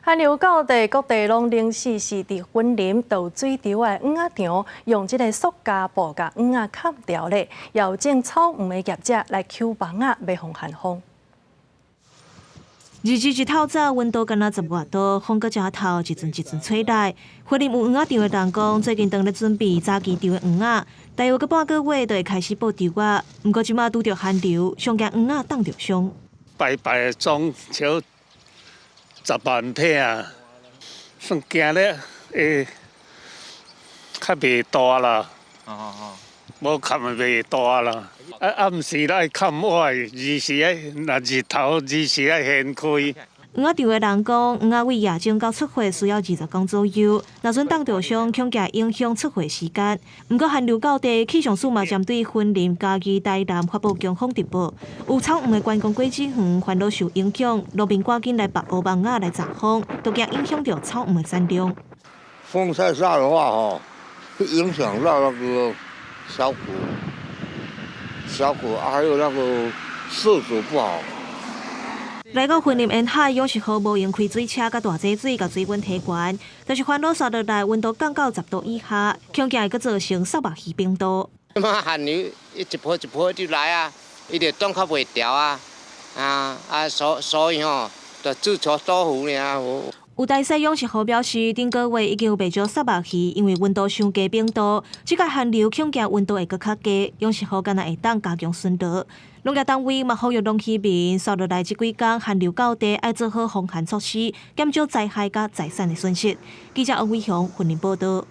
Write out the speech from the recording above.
寒流到地，各地攏冷死死，佇雲林就水池的魚仔場，用這个塑膠布共魚仔崁牢咧，有種草黃的業者來搝網仔，欲防寒風。日子一透早，溫度敢若10外度，風閣遮透，一陣一陣吹來。雲林有魚仔場的人講，最近當咧準備早期場的魚仔，大約閣半個月就會開始布場啊。毋過這馬拄著寒流，上驚魚仔凍著傷。白白裝超10萬片啊，算驚咧會較袂大啦。無崁袂大啦。啊，暗時愛崁倚，二時愛若日頭二時愛掀開。魚仔場的人講，魚仔為夜種到出貨需要20工左右，若準凍著傷，恐驚影響出貨時間。毋過寒流到地，氣象署嘛針對雲林、嘉義、台南發布強風特報，有草黃的觀光果子園煩惱受影響，農民趕緊來縛烏網仔來閘風，都驚影響著草黃的產量。風太大的話，吼，會影響到那個小果。小果還有那個色澤不好。來到雲林沿海，養殖戶無閒開水車佮大井水，共水溫提懸，但是煩惱煞落來，溫度降到10度以下，恐驚會閣造成虱目魚冰凍。嘛寒流一波一波就來啊，伊就凍較袂牢啊，啊啊所以吼，就自作多福爾。有大細養殖戶表示，頂個月已經有袂少虱目魚，因為溫度傷低冰凍，這個寒流恐驚溫度會閣較低，養殖戶敢若會當加強巡邏。農業單位嘛呼籲農漁民，紲落來這幾工寒流到地，愛做好防寒措施，減少災害佮財產的損失。記者王偉雄雲林報導。